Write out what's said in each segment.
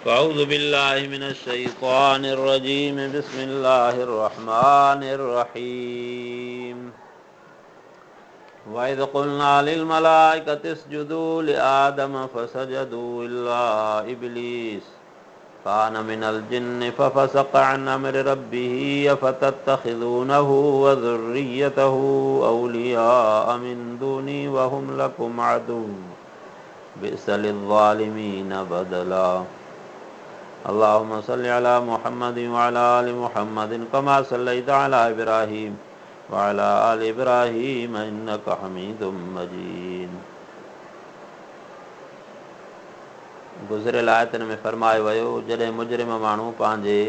فاعوذ بالله من الشيطان الرجيم بسم الله الرحمن الرحيم وإذ قلنا للملائكة اسجدوا لآدم فسجدوا إلا إبليس كان من الجن ففسق عن أمر ربه فتتخذونه وذريته أولياء من دوني وهم لكم عدو بئس للظالمين بدلا اللهم صل على محمد وعلى آل محمد كما صليت على إبراهيم وعلى آل إبراهيم إنك حميد مجيد گذريل آيتن ۾ فرمايو ويو، جڏهن مجرم ماڻهو پنهنجي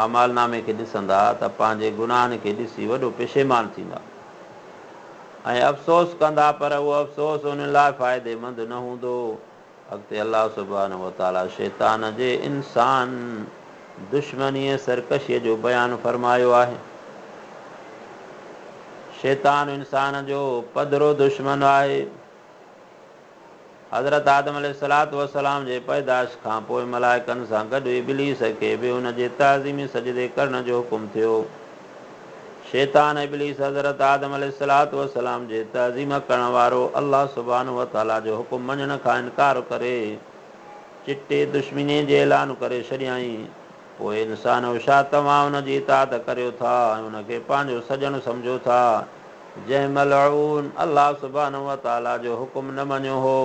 اعمال نامي کي ڏسندا ته پنهنجي گناهن کي ڏسي وڏو پشيمان ٿيندا ۽ افسوس ڪندا پر اهو افسوس انهن لاء فائديمند نه هوندو. اڳتي الله سبحانه وتعاليٰ شيطان جي انسان دشمني ۽ سرڪشيء جو بيان فرمايو آهي. شيطان انسان جو پڌرو دشمن آهي. حضرت آدم عليه الصلوة والسلام جي پيدائش کان پوء ملائڪن سان گڏ ابليس کي به ان جي تعظيمي سجدي ڪرڻ جو حڪم ٿيو. شيطان ابليس حضرت آدم عليه الصلوة والسلام جي تعظيم ڪرڻ وارو الله سبحانه وتعاليٰ جو حڪم مڃڻ کان انڪار ڪري چٽي دشمنيء جي اعلان ڪري ڇڏيائين. پوء انسانؤ ڇا توهان ان جي اطاعت ڪريو ٿا ۽ ان کي پنهنجو سڄڻ سمجهو ٿا؟ جنهن ملعون الله سبحانه وتعاليٰ جو حڪم نه مڃيو هو،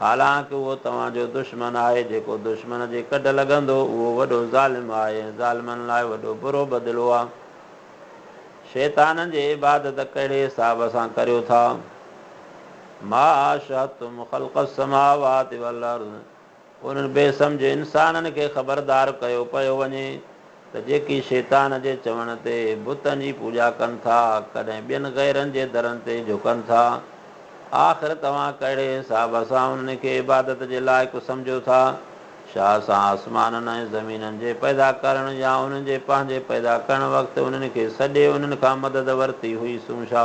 حالانڪ اهو توهان جو دشمن آهي، جيڪو دشمن جي ڪڍ لڳندو، اهو وڏو ظالم آهي ۽ ظالمن لاء وڏو برو بدلو آهي. شيطانن جي عبادت ڪهڙي حساب سان ڪريو ٿا؟ ما اشهدتم خلق السماوات والارض انهن بي سمجهه انسانن کي خبردار ڪيو پيو وڃي ته جيڪي شيطان جي چوڻ تي بتن جي پوڄا ڪن ٿا، ڪڏهن ٻين غيرن جي درن تي جهڪن ٿا. آخر توهان ڪهڙي حساب سان انهن کي عبادت جي لائق سمجهو ٿا؟ ڇا اسان آسمانن ۽ زمينن جي پيدا ڪرڻ يا انهن جي پنهنجي پيدا ڪرڻ وقت انهن کي سڏي انهن کان مدد ورتي هئي سون ڇا؟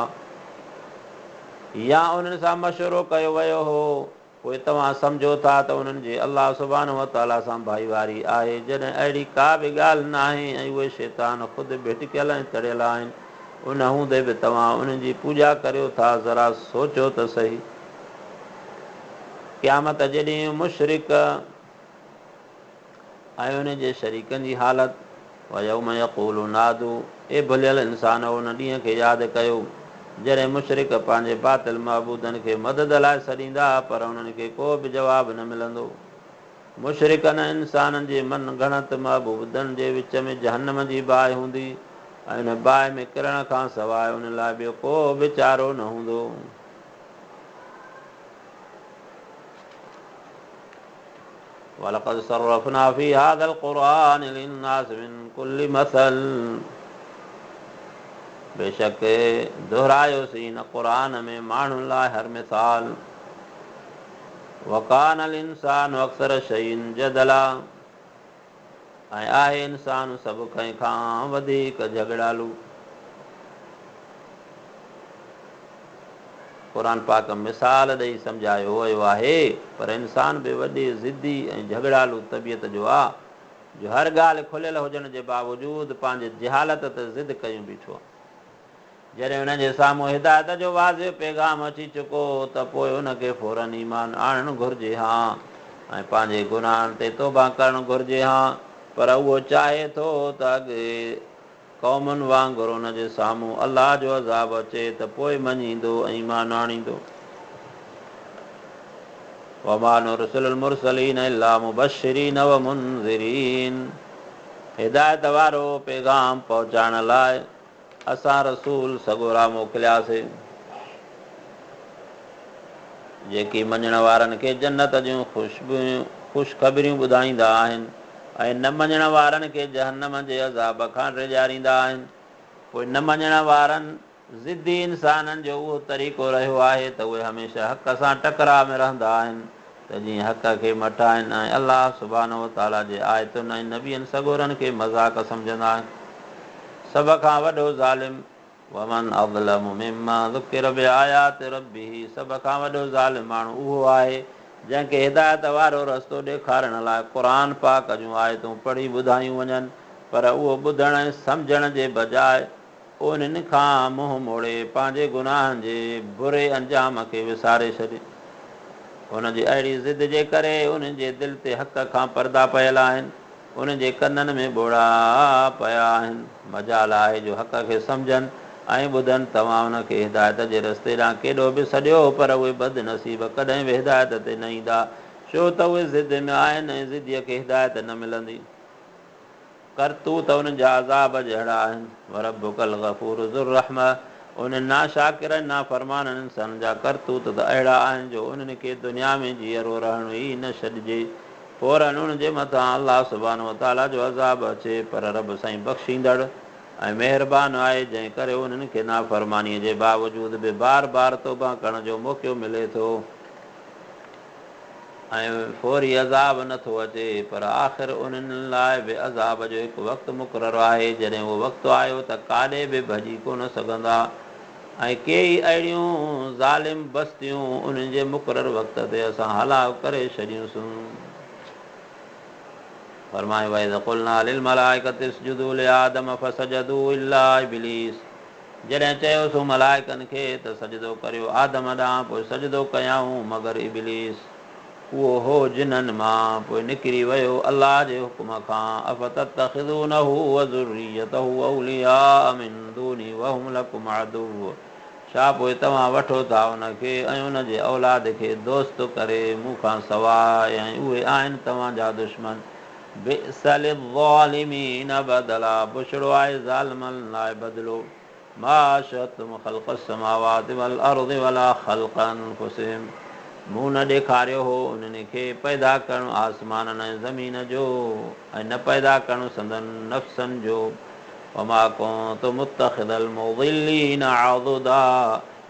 يا انهن سان مشورو ڪيو ويو هو؟ پوء توهان سمجهو ٿا ته انهن جي الله سبحانه وتعاليٰ سان ڀائيواري آهي، جڏهن اهڙي ڪا به ڳالهه ناهي ۽ اهي شيطان خود ڀٽڪيل ۽ تڙيل آهن، ان هوندي به توهان انهن جي پوڄا ڪريو ٿا، ذرا سوچو ته سهي. قيامت جي ڏينهن مشرڪ ۽ ان جي شريڪن جي حالت، ويوم يقول نادوا، اي ڀليل انسانؤ ان ڏينهن کي ياد ڪيو، جڏهن مشرڪ پنهنجي باطل معبودن کي مدد لاء سڏيندا پر انهن کي ڪو به جواب نه ملندو. مشرڪن ۽ انسانن جي من گهڙت معبودن جي وچ ۾ جهنم جي باهه هوندي ۽ ان باهه ۾ ڪرڻ کان سواء انهن لاء ٻيو ڪو به چارو نه هوندو. ولقد صرفنا في هذا القرآن للناس من كل مثل بيشڪ دهرايوسين هن قرآن ۾ ماڻهن لاء هر مثال وڪان الانسان اڪثر شيء جدلا ۽ آهي انسان سڀ ڪنهن کان وڌيڪ جهڳڙالو. قرآن پاڪ مثال ڏئي سمجهايو ويو آهي پر انسان به وڏي ضدي ۽ جهڳڙالو طبيعت جو آ جو هر ڳالهه کليل هجڻ جي باوجود پنهنجي جهالت تي ضد ڪيون بيٺو آ. جڏهن ان جي سامهون هدايت جو واضح پيغام اچي چڪو ته پوء ان کي فوراً ايمان آڻڻ گهرجي ها ۽ پنهنجي گناهن تي توبه ڪرڻ گهرجي ها پر اهو چاهي ٿو ته اڳي قومن وانگر ان جي سامهون الله جو عذاب اچي ته پوء مڃيندو ۽ ايمان آڻيندو. وما نرسل المرسلين الا مبشرين ومنذرين هدايت وارو پيغام پهچائڻ لاء اسان رسول سڳورا موڪلياسين، جيڪي مڃڻ وارن کي جنت جون خوشخبريون ٻڌائيندا آهن ۽ نه مڃڻ وارن کي جهنم جي عذاب کان ڊيڄاريندا آهن. پوء نه مڃڻ وارن ضدي انسانن جو اهو طريقو رهيو آهي ته اهي هميشه حق سان ٽڪراء ۾ رهندا آهن ته جيئن حق کي مٽائن ۽ الله سبحانه وتعاليٰ جي آيتن ۽ نبين سڳورن کي مذاق سمجهندا آهن. سڀ کان وڏو ظالم، ومن اظلم ممن ذڪر بآيات ربه، سڀ کان وڏو ظالم ماڻهو اهو آهي جنهن کي هدايت وارو رستو ڏيکارڻ لاء قرآن پاڪ جون آيتون پڙهي ٻڌايون وڃن، پر اهو ٻڌڻ ۽ سمجهڻ جي بجاء انهن کان منهن موڙي پنهنجي گناهن جي بري انجام کي وساري ڇڏي. ان جي اهڙي ضد جي ڪري انهن جي دل تي حق کان پردا پيل آهن، انهن جي ڪنن ۾ ٻوڙا پيا آهن. مجال آهي جو حق کي سمجهن ۽ ٻڌن. توهان ان کي هدايت جي رستي ڏانهن ڪيڏو به سڏيو، پر اهي بدنصيب ڪڏهن به هدايت تي نه ايندا، ڇو ته اهي ضد ۾ آهن ۽ ضديء کي هدايت نه ملندي. ڪرتوت انهن جا عذاب جهڙا آهن. وربک الغفور ذو الرحمة انهن ناشاڪر ۽ نافرمانن انسانن جا ڪرتوت ته اهڙا آهن جو انهن کي دنيا ۾ جيئرو رهڻ ئي نه ڇڏجي. فوراً انهن جي مٿان الله سبحانه وتعاليٰ جو عذاب اچي، پر رب سائين بخشيندڙ ۽ مهربان آهي، جنهن ڪري انهن کي نافرمانيء جي باوجود به بار بار توبه ڪرڻ جو موقعو ملي ٿو. ۽ فوري عذاب نه ٿو اچي، پر آخر انهن لاء به عذاب جو هڪ وقت مقرر آهي، جڏهن اهو وقت آيو ته ڪاڏي به ڀڄي ڪونه سگهندا ۽ ڪيئي اهڙيون ظالم بستيون انهن جي مقرر وقت تي اسان هلاڪ ڪري ڇڏيون سون. فرمايو، واذ قلنا للملائڪة اسجدوا لآدم فسجدوا الا ابليس جڏهن چيوسون ملائڪن کي ته سجدو ڪريو آدم ڏانهن پوء سجدو ڪيائون مگر ابليس اهو هو جنن مان پوء نڪري ويو الله جي حڪم کان افتتخذونه وذريته اولياء من دوني وهم لڪم عدو ڇا پوء توهان وٺو ٿا ان کي ۽ ان جي اولاد کي دوست ڪري مون کان سواء ۽ اهي آهن توهان جا دشمن بئس للظالمين بدلا بڇڙو آهي ظالمن لاء بدلو. ما اشهدتم خلق السماوات والارض ولا خلق انفسهم مون نه ڏيکاريو هو انهن کي پيدا ڪرڻ آسمانن ۽ زمين جو ۽ نه پيدا ڪرڻ سندن نفسن جو وما ڪنت متخذ المضلين عضدا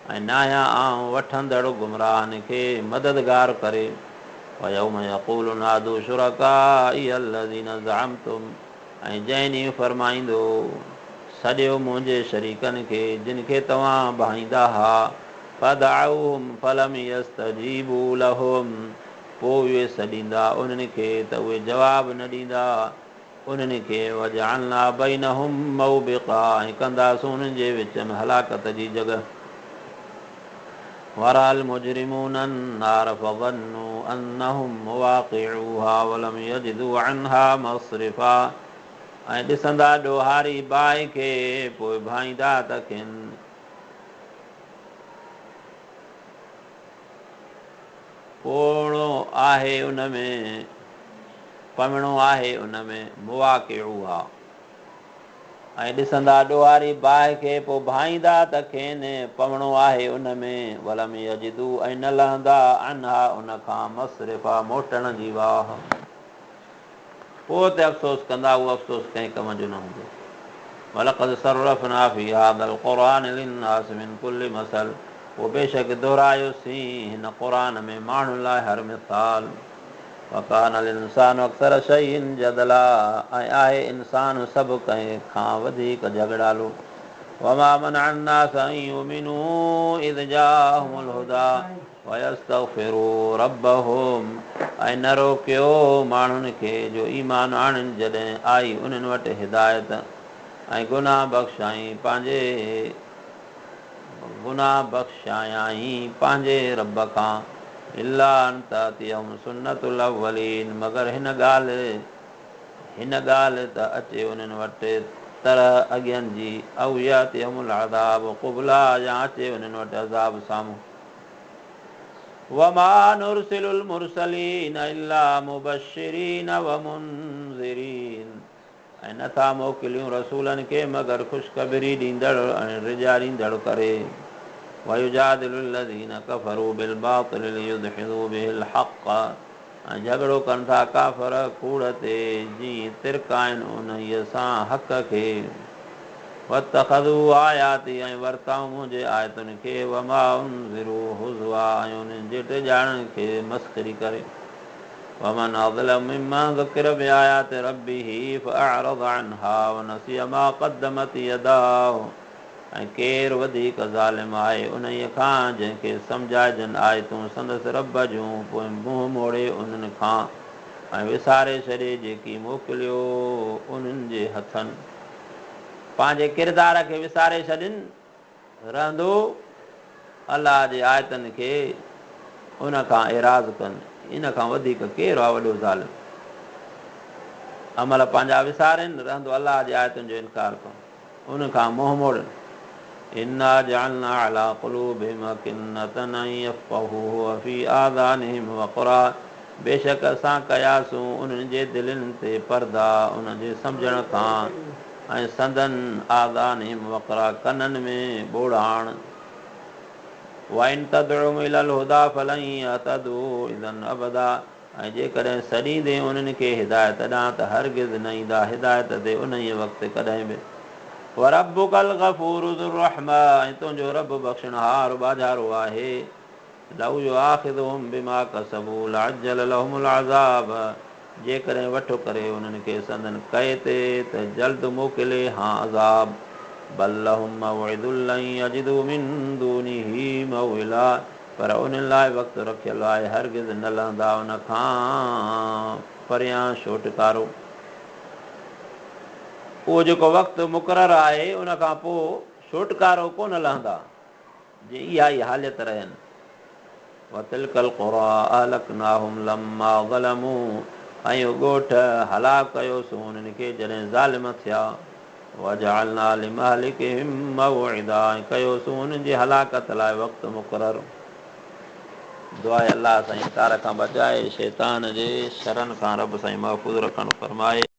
۽ ناهيان آئون وٺندڙ گمراهن کي مددگار ڪري. ويوم يقول نادوا شرڪائي الذين زعمتم ۽ جنهن ڏينهن فرمائيندو، سڏيو منهنجي شريڪن کي جن کي توهان ڀائيندا ها، فدعوهم فلم يستجيبوا لهم پوء اهي سڏيندا انهن کي ته اهي جواب نه ڏيندا انهن کي، وجعلنا بينهم موبقا ۽ ڪنداسون انهن جي وچ ۾ هلاڪت جي جڳهه. ورأي المجرمون النار فظنوا انهم مواقعوها ولم يجدوا عنها مصرفا ۽ ڏسندا ڏوهاري باهه کي پوء ڀائيندا ته کين پوڻو آهي ان ۾، پوڻو آهي ان ۾، مواقعوها. ۽ ڏسندا ڏوهاري باهه کي پوء ڀائيندا ته کين پوڻو آهي ان ۾، ولم يجدوا ۽ نه لهندا عنها ان کان مصرفا موٽڻ جي واهه. پوء اتي افسوس ڪندا، اهو افسوس ڪنهن ڪم جو نه هوندو. ولقد صرفنا في هذا القرآن للناس من ڪل مثل پوء بيشڪ دهرايوسين هن قرآن ۾ ماڻهن لاء هر مثال. وڪان الانسان اڪثر شيء جدلا ۽ آهي انسان سڀ ڪنهن کان وڌيڪ جهڳڙالو. وما منع الناس ان يؤمنوا اذ جاءهم الهدي ويستغفروا ربهم ۽ نه روڪيو ماڻهن کي جو ايمان آڻين جڏهن آئي انهن وٽ هدايت ۽ گناهه بخشائين پنهنجي گناهه بخشايائين پنهنجي رب کان الا ان تاتيهم سنة الاولين مگر هن ڳالهه هن ڳالهه ته اچي انهن وٽ طرح اڳين جي او ياتيهم العذاب قبلا يا اچي انهن وٽ عذاب سامهون. وما نرسل المرسلين الا مبشرين ومنذرين ۽ نه ٿا موڪليون رسولن کي مگر خوشخبري ڏيندڙ ۽ ڊيڄاريندڙ ڪري. ويجادل الذين ڪفروا بالباطل ليدحضوا به الحق ۽ جهڳڙو ڪن ٿا ڪافر ڪوڙ تي جيئن ترڪائن انهيء سان حق کي. واتخذوا آياتي ۽ ورتائون منهنجي آيتن کي وما انذروا هزوا ۽ انهن جي ڊيڄارڻ کي مسخري ڪري. ومن اظلم ممن ذڪر بآيات ربه فاعرض عنها ونسي ما قدمت يداه ۽ ڪير وڌيڪ ظالم آهي انهيء کان جنهن کي سمجهائجن آيتون سندس رب جون پوء منهن موڙي انهن کان ۽ وساري ڇڏي جيڪي موڪليو انهن جي هٿن. پنهنجي ڪردار کي وساري ڇڏين رهندو الله جي آيتن کي ان کان اعراض ڪن ان کان وڌيڪ ڪير آهي وڏو ظالم. عمل پنهنجا وسارين رهندو الله جي آيتن جو انڪار ڪن. ان کان منهن موڙين. انا جعلنا علي قلوبهم اڪنة ان يفقهوه وفي آذانهم وقرا بيشڪ اسان ڪياسون انهن جي دلين تي پردا ان جي سمجهڻ کان ۽ سندن آذانهم وقرا ڪنن ۾ ٻوڙاڻ. وان تدعهم الي الهدي فلن يهتدوا اذا ابدا ۽ جيڪڏهن سڏيندين انهن کي هدايت ڏانهن ته هرگز نه ايندا هدايت تي انهيء وقت ڪڏهن به. وربک الغفور ذو الرحمة ۽ تنهنجو رب بخشڻهار ٻاجهارو آهي. لو يؤاخذهم بما ڪسبوا لعجل لهم العذاب جيڪڏهن وٺ ڪري انهن کي سندن ڪئي تي ته جلد موڪلي هان عذاب. بل لهم موعد لن يجدوا من دونه موئلا پر انهن لاء وقت رکيل آهي، هرگز نه لهندا ان کان پريان ڇوٽڪارو. اهو جيڪو وقت مقرر آهي، ان کان پوء ڇوٽڪارو ڪونه لهندا، جي اها ئي حالت رهين. وتلک القريٰ اهلڪناهم لما ظلموا ۽ اهي ڳوٺ هلاڪ ڪيوسون انهن کي جڏهن ظالم ٿيا. وجعلنا لمهلڪهم موعدا ۽ ڪيوسون انهن جي هلاڪت لاء وقت مقرر. دعا آهي الله سائين انڪار کان بچائي، شيطان جي شرن کان رب سائين محفوظ رکڻ فرمائي.